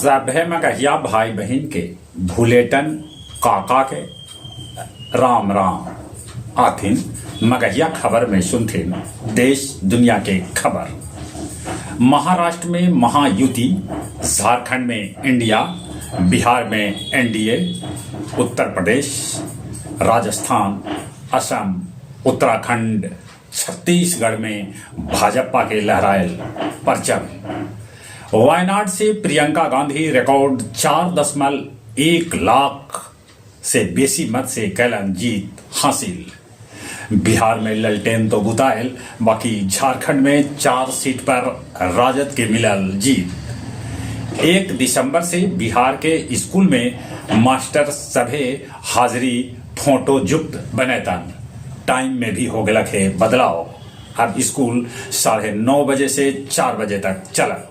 सभे मगहिया भाई बहिन के भुलेटन काका के राम राम। आथिन मगहिया खबर में सुनथिन देश दुनिया के खबर। महाराष्ट्र में महायुति, झारखंड में इंडिया, बिहार में एनडीए, उत्तर प्रदेश, राजस्थान, असम, उत्तराखंड, छत्तीसगढ़ में भाजपा के लहरायल परचम। वायनाड से प्रियंका गांधी रिकॉर्ड 4.1 लाख से बेसी मत से कैलन जीत हासिल। बिहार में ललटेन तो बुतायल, बाकी झारखंड में 4 सीट पर राजद के मिलल जीत। 1 दिसंबर से बिहार के स्कूल में मास्टर सभे हाजिरी फोटो जुक्त बनैतन। टाइम में भी हो गलक है बदलाव। अब स्कूल 9:30 बजे से 4 बजे तक चलत।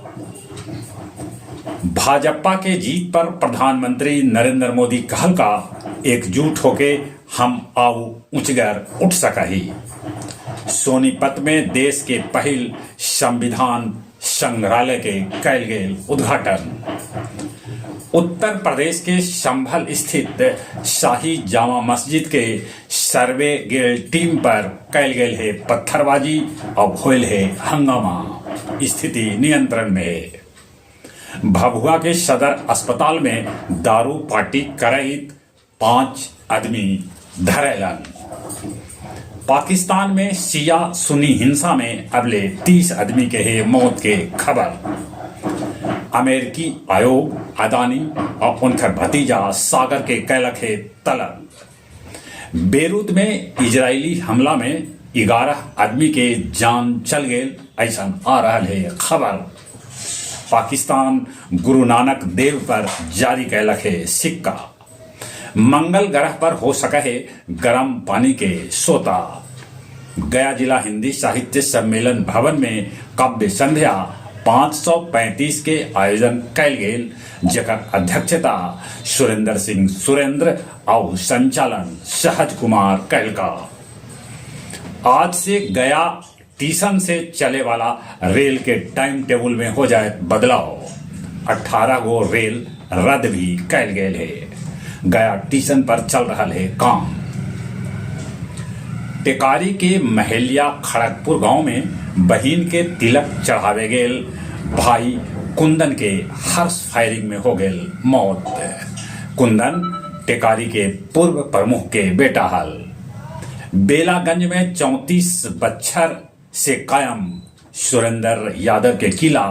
भाजपा के जीत पर प्रधानमंत्री नरेंद्र मोदी कहल का एकजुट होके हम आउ ऊंचगर उठ सकही। सोनीपत में देश के पहिल संविधान संग्रहालय के कैल गेल उद्घाटन। उत्तर प्रदेश के संभल स्थित शाही जामा मस्जिद के सर्वे गेल टीम पर कैल गेल है पत्थरबाजी और होल है हंगामा। स्थिति नियंत्रण में है। भभुआ के सदर अस्पताल में दारू पार्टी करहित 5 आदमी धरेलन। पाकिस्तान में शिया सुन्नी हिंसा में अबले 30 आदमी के है मौत के खबर। अमेरिकी आयोग अदानी और उनकर भतीजा सागर के कैलक है तलब। बेरूत में इजरायली हमला में 11 आदमी के जान चल गेल, ऐसा आ रहा है खबर। पाकिस्तान गुरु नानक देव पर जारी कैलक है सिक्का। मंगल ग्रह पर हो सके है गर्म पानी के सोता। गया जिला हिंदी साहित्य सम्मेलन भवन में काव्य संध्या 535 के आयोजन कैल गेल, जकर अध्यक्षता सुरेंद्र सिंह सुरेंद्र और संचालन सहज कुमार कैलका। आज से गया टीसन से चले वाला रेल के टाइम टेबल में हो जाए बदलाव। 18 गो रेल रद्द भी कैल गेल है। गया टीसन पर चल रहा है काम। टेकारी के महेलिया खड़गपुर गांव में बहिन के तिलक चढ़ावे गेल भाई कुंदन के हर्ष फायरिंग में हो गेल मौत। कुंदन टेकारी के पूर्व प्रमुख के बेटा हल। बेलागंज में 34 बच्छर से कायम सुरेंद्र यादव के किला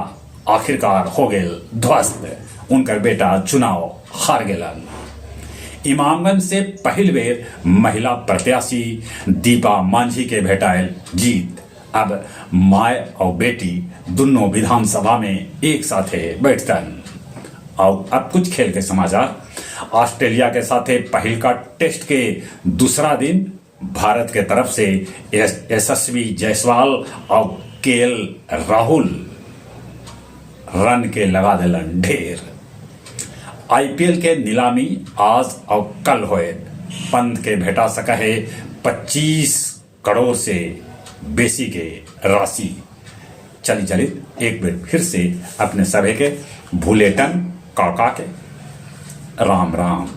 आखिरकार हो गेल ध्वस्त। उनकर बेटा चुनाव हार गेलन। इमामगंज से पहिल बेर महिला प्रत्याशी दीपा मांझी के भेटायल जीत। अब माय और बेटी दोनों विधानसभा में एक साथे बैठतन। और अब कुछ खेल के समाचार। ऑस्ट्रेलिया के साथे पहिल का टेस्ट के दूसरा दिन भारत के तरफ से यशस्वी जायसवाल और केएल राहुल रन के लगा दिलन ढेर। आईपीएल के नीलामी आज और कल होए। पंत के भेटा सका है 25 करोड़ से बेसी के राशि। चली चली एक बार फिर से अपने सभे के भूलेटन काका के राम राम।